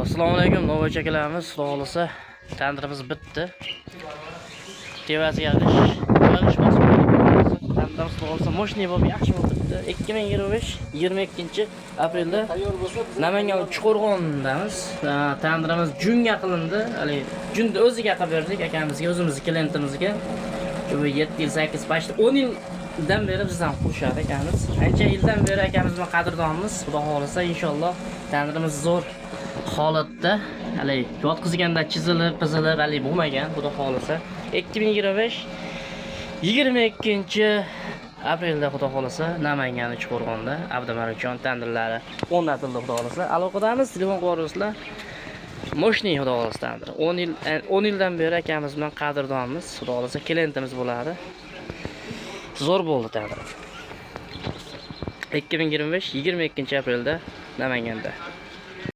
Assalomu alaykum, novvoychi akalarimiz. Xudo xohlasa, tandirimiz bitdi. Tevasiga g'isht bosib, tandirimiz, xudo xohlasa, мощный bo'lib, yaxshi bo'lib bitdi. 2025 22 aprelda Namangan Uchqo'rg'ondamiz. Tandirimiz junga qilindi. Haligi junni o'ziga qilib berdik akamizga, o'zimizni klientimizga. Shu 7 yil, 8, почти 10 yildan beri bizdan qurishadi akamiz. Ancha yildan beri akamiz bilan qadrdonmiz. Xudo xohlasa, inshaalloh, tandirimiz zo'r holatda, haligi yotqizganda chizilib, pizilib haligi bo'lmagan, xudo xohlasa. 2025 22 aprelda, xudo xohlasa, Namangan Uchqo'rg'onda Abdumalikjon tandirlari o'rnatildi, xudo xohlasa. Aloqadamiz, telefon qilib yuborasizlar. Мощный, xudo xohlasa, tandir. 10 yil, 10 yildan beri akamiz bilan qadrdonmiz. Xudo xohlasa, klientimiz bo'ladi. Zo'r bo'ldi tandir. 2025 22 aprelda Namanganda.